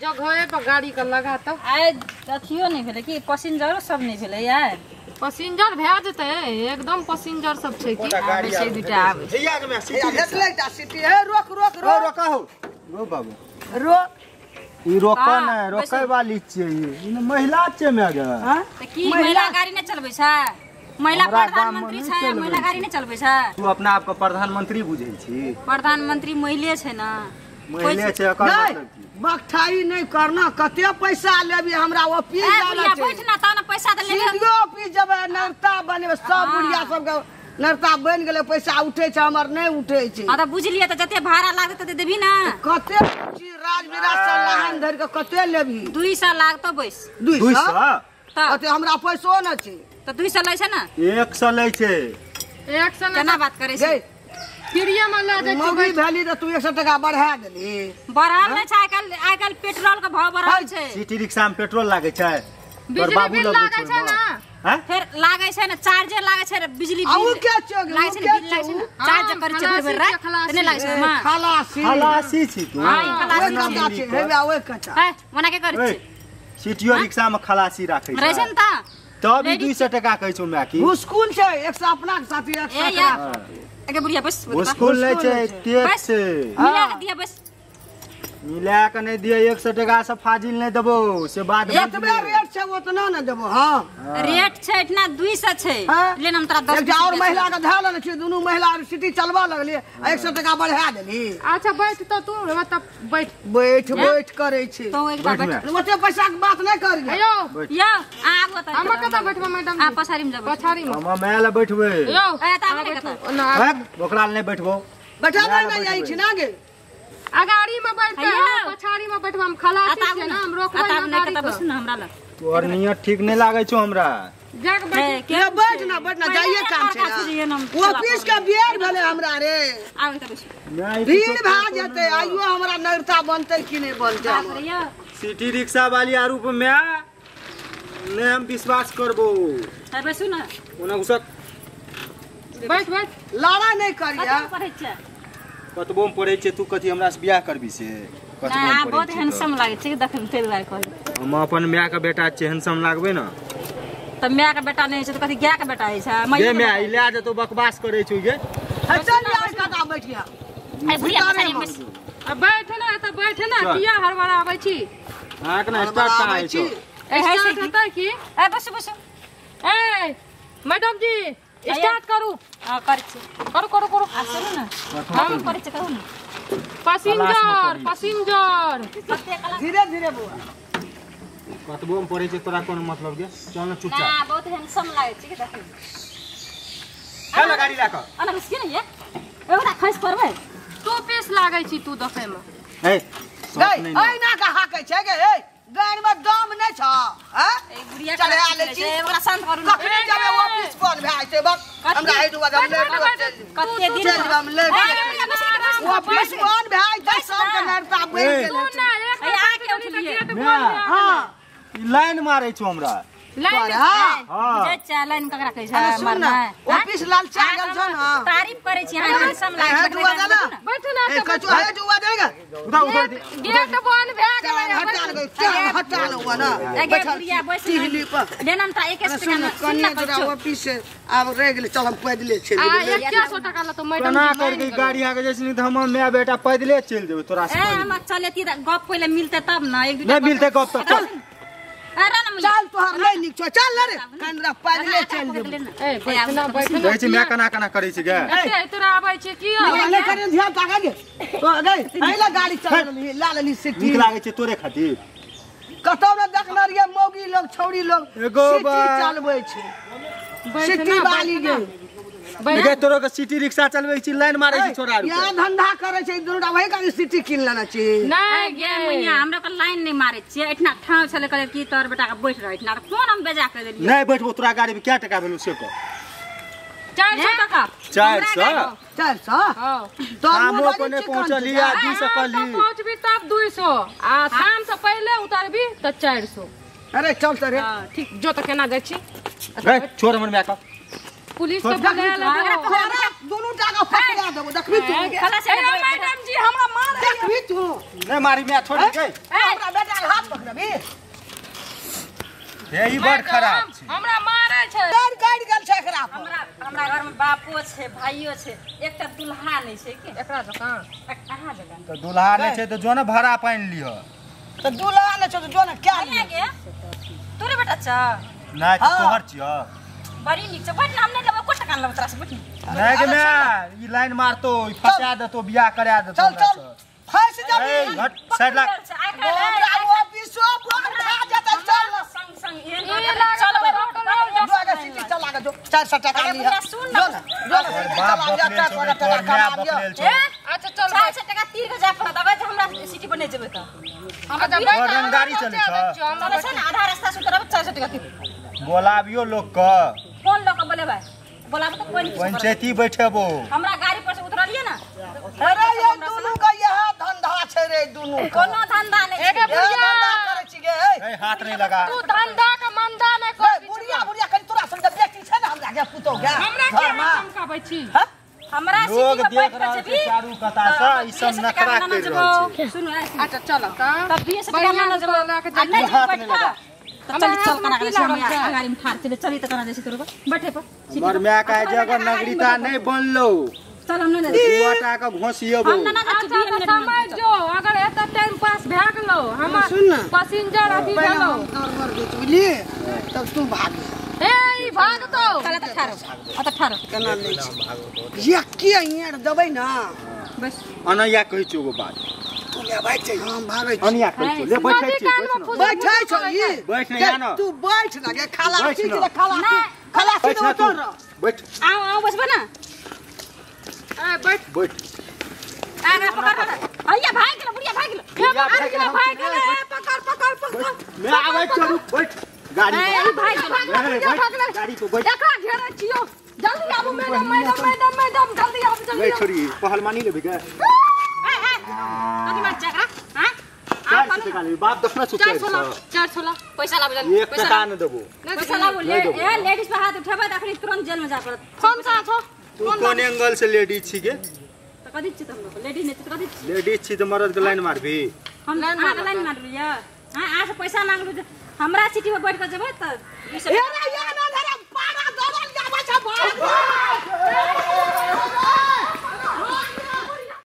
जगहे पर गाड़ी के लगा त आइ अथियो नै भेलै कि पैसेंजरो सब नै भेलै यार। पैसेंजर भए जेतै एकदम पैसेंजर सब छै कि आबै छै दूटा आबै भैया के मैं सिटी देखले टा सिटी हे रोक रोक रोक रोका हो रो बाबू रोक ई रोका नै रोकै वाली छियै ई महिला छियै मैं गे। हां त की महिला गाड़ी नै चलबै छै? महिला प्रधानमंत्री छै, महिला गाड़ी नै चलबै छै। तू अपना आप के प्रधानमंत्री बुझै छी? प्रधानमंत्री मैले छै ना। मैले छै एकर मतलब की? बकठाई नहीं करना कते पैसा लेबी हमरा ऑफिस जाना छै। बैठ ना त ना पैसा त लेबे। सीधो ऑफिस जेबै नरता बनेबै सब बुढ़िया सब के नरता बन गेलै पैसा उठै छै हमर नै उठै छै। हां त बुझलियै त जते भाड़ा लागतै त देबी ना। कते छी राजविराज से लहान धरि के कते लेबी? 200 लागतो बैस। 200 त ओते हमरा पैसो न छै। त 200 लै छै ना? 100 लै छै। 100 केना बात करै छै? फ्रीए में ल जाइ मौगी भेली त तू 100 टका बढ़ा देली। बढ़ल नै छै आइकाल्हि, आइकाल्हि पेट्रोल के भाव बढ़ल छै। सिटी रिक्शा में पेट्रोल लागै छै, बिजली बिल लागै छै ना। हैं फेर लागै छै ना चार्जर लागै छै बिजली बिल। आ उ के छै लागै छै बिल लागै छै ना चार्ज करै छै भरि रात त नै लागै छै मां। खलासी खलासी छी तू। हां खलासी कच्चा छै हेबे ओइ कच्चा। है मना के करै छै सिटियो रिक्शा में खलासी राखै छै रहै छै न त तब 200 टका कहै छौ my की। स्कूल छै 100 अपना के साथी 100 एके बुढ़िया बस स्कूल नै छै तेज छै मिला के दिया बस। मिला के नै दिया 100 टका से फाजिल नै देबो से बाद में एतबे रेट छै ओतना नै देबो। हां रेट छै इतना 200 छै ले हम तोरा 10 एकटा और महिला के धा लेने छी दुनू महिला सिटी चलबा लगली 100 टका बढ़ा देली। अच्छा बैठ त तू मतलब बैठ बैठ बैठ करै छी तू एक बार बैठ ओते पैसा के बात नै करी। हेयो यो आगो त हम कत बैठबो मैडम? आ पछाड़ी में जब पछाड़ी में हम माय ल बैठबे। यो ए त आबे कत ना ओकरा ल नै बैठबो। बैठा नै जाइ छी ना गे अगाड़ी में बैठते पछाड़ी में बैठबा हम खलासी छै ना हम रोकबै ना गाड़ी के। बस ना हमरा लग तोर नियत ठीक नै लागै छौ हमरा। जाक बैठ के बैठ ना बैठ ना जाइए काम छै ना। ऑफिस के बेर भेलै हमरा रे। आबै त बस भीड़ भा जेतै आइयो हमरा नरता बनतै कि नै बनतै। सिटी रिक्शा वाली आरू पे मैं नै हम विश्वास करबो। है बैसू ना ओना घुसक बैठ बैठ लड़ा नै करिया। कतबो में पढ़ै छै तू कथी हमरा से बियाह करबी से? कतबो में पढ़ै बहुत हैंडसम लागै छै देखै में तेल लाग कहै हम अपन my के बेटा छै हैंडसम लागबै ना। त my के बेटा नै छै त कथी गाय के बेटा है छै? गे my ले जेतो बकवास करै छौ गे। चल यार कता बैठिया ए बुढ़िया पछाड़ी में आ बैठ ना त बैठ ना किया हड़बड़ाबै छी? हां के ना स्टार्ट कहाँ छै? ए है स्टार्ट होतै की? ए बस बस ए मैडम जी स्टार्ट करू। हां करै छी करू करू करू। आ सुनू ना हम करै छी कहू ना। पैसेंजर पैसेंजर धीरे धीरे बुआ कतबो में पढ़ै छै तोरा कोन मतलब गे? चल ना चुपचाप ना बहुत हैंडसम लागै छै के देखै चल गाड़ी ला के अना बस के नहीं है ओकरा खस पड़बै तू पीस लागै छी तू देखै में। ए ए ना का हाकै छै गे ए गाड़ी में दम नै छ। हां ए बुढ़िया चले आ ले छी ओकरा शांत करू ना। कखनी जेबै ऑफिस बंद भए जेतै बक हमरा एहि दुआरे हम लेट कते दिन चल हम लेट ऑफिस बंद भए जेतै सब के नरता बनि गेलै। तू ना एक आ के उठलिए। हां ई लाइन मारै छौ हमरा लाइन। हां बुझै छै लाइन ककरा कहै छै मारना? ऑफिस लाल चागल छौ ना तारीफ करै छी अहाँ हैंडसम लागै छै। बैठ ना ए कछु हे जुआ देगा उठा उठा गेट बंद भए गेलै। हटा ले चल हटा ले हुआ ना एगे बुढ़िया बैस टिहली पर लेना त एक सुन ना कनिया जरा ऑफिस से आब रह गेलै चल हम पैदले चलि आ जेबै। 100 टका ल तो मैडम केना करके गाड़ी आगे जैसे नहीं त हम my बेटा पैदले चलि जेबै तोरा से। ए हम चलेती त गप पहिले मिलते तब ना एक नै मिलते गप त चल अरे ना चल तोहर नै नीक छौ चल रे कनरा पैदले चलि जेबै। ए बैठ ना बैठ ना देखै छी my केना केना करै छै गे। एते तोरा आबै छै की नै करियन ध्यान ताका गे तो गई एला गाड़ी चला लेली ला लेली सिटी नीक लागै छै तोरे खातिर। कतौ ने देखने रहियै मौगी लोग छौड़ी लोग सिटी चलबै छै सिटी वाली गे। गे तोरो के सिटी रिक्शा चलबै छी लाइन मारै छी छोरा आरू यहाँ धंधा करै छै दुनू टा वही खाली सिटी कीन लेने छी। नै गे मैया हमरा के लाइन नै मारै छियै एठना ठाव छलै कहले की तोर बेटा के बैठ रह एठना कोन हम बेजा कर देलियै। नै बैठबो तोरा गाड़ी में कै टका भेलौ से कह? 400 टका। 400 400 हां तो हम अपने पहुंचली आ 200 कहली पहुंचबी तब 200 आ शाम से पहिले उतरबी त 400। अरे चल त रे ठीक जो त केना जाइ छी रे छोड़ हमर my के। पुलिस के बुला ले दोनों टाका पकड़ा देबो देखबी तू खलास मैडम जी हमरा मार देखबी तू नहीं मारी मैं छोड़ गई हमरा बेटा के हाथ पकड़बी हे ई बड़ खराब छै हमरा मारै छै डर काटि गेल छै एकरा हमरा हमरा घर में बापो छै भाइयो छै एकटा दुल्हा नहीं छै के एकरा जकाँ कहां जकाँ त दुल्हा नहीं छै त जो न भाड़ा पानि लिह त दुल्हा नहीं छै त जो न क्या लिह गे तोरे बेटा छ नहीं त तोहर छिय बड़ी नीक छै बैठ ना हम नहीं लेबै को टका लेबै तोरा से बैठ नहीं के मैं ई लाइन मारतो ई फंसा देतो बियाह करा देतो चल चल फंस जाबी हट साइड लाग हमरा ऑफिसो बंद भा जेतै चल संग संग एहन चलबै रोड जो आगे सिटी चला के जो 400 टका लिह सुन ना जो सिटी चला लिह 400 टका कमा लिह अच्छा चल 400 टका तीर के जा पड़त अबै हमरा सिटी पर नहीं जेबै त हमरा और रंगदारी चलै छ चलै छै ना आधा रास्ता से उतरब 400 टका तीर बोलाबियो लोग के फोन लऽ के बोलेबै बोलाब त कोई नहीं पंचायती बैठेबो हमरा गाड़ी पर से उतरलिए ना अरे ये दुनू के यह धंधा छै रे दुनू कोनो धंधा नहीं छै बुढ़िया धंधा करै छी गे ए हाथ नहीं लगा तू धंधा के मंदा नहीं कर बुढ़िया बुढ़िया कनी तोरा संग बेटी छै ना हमरा के पुतौ गे हमरा के चमकाबै छी हमरा लोग सिटी देख पर रहल बैठ छै चारू कता से ई सब नखरा कर रहल छै सुन अच्छा चल त तब 20 टका माना जब नहीं हाथ नहीं लगा चल चल कना के हम गाड़ी में ठाड़ चले चली त कना जैसे तोरे बैठे पर हमर my का जे अगर नगरीता नहीं बनलो चल हम नहीं दुआटा के घोसियबो हम ना अच्छा त समझ जो अगर एत टाइम पास भए गेलो हमर पैसेंजर अथी भेलो गड़बड़ बेच बुझली तब तू भाग ए ई भागतो चल त ठाड़ो अत ठाड़ो केना नै छै ये के हियार देबै ना बस अनैया कहै छियौ एगो बात तू ले भाग छै हम भागै छी अनैया कहै छियौ ले बैठै छियौ बैठै छौ ई बैठ नहीं ना तू बैठ ना गे खलासी के खलासी खलासी बैठ ना तू बैठ आओ आओ बसबो ना ए बैठ बैठ आगा पकड़ भैया भाग गेल बुढ़िया भाग गेल भाग गेल पकड़ पकड़ पकड़ मैं आबै छियौ बैठ गाड़ी पर भाग गेल गाड़ी पर बैठ एकरा घेरै छियौ जल्दी आबू मैडम मैडम मैडम मैडम जल्दी आबू जल्दी ले छोरी पहलवानी लेबी के ए ए कथि मार चकरा हां 400 टका लेबी बाप दखना छौ 400 ला पैसा लाबू जल्दी 1 टका न देबो पैसा लाबू ले ए लेडीज पर हाथ उठेबै त अखनी तुरंत जेल में जा पड़त कौन सा छौ तू कोन एंगल से लेडीज छी गे त कथि छी त हम लेडीज नै त कथि लेडीज छी त मर्द के लाइन मारबी हम लाइन मारलु या हां आ से पैसा मांगलु हमरा सिटी पर बैठ के जेबै त ए रे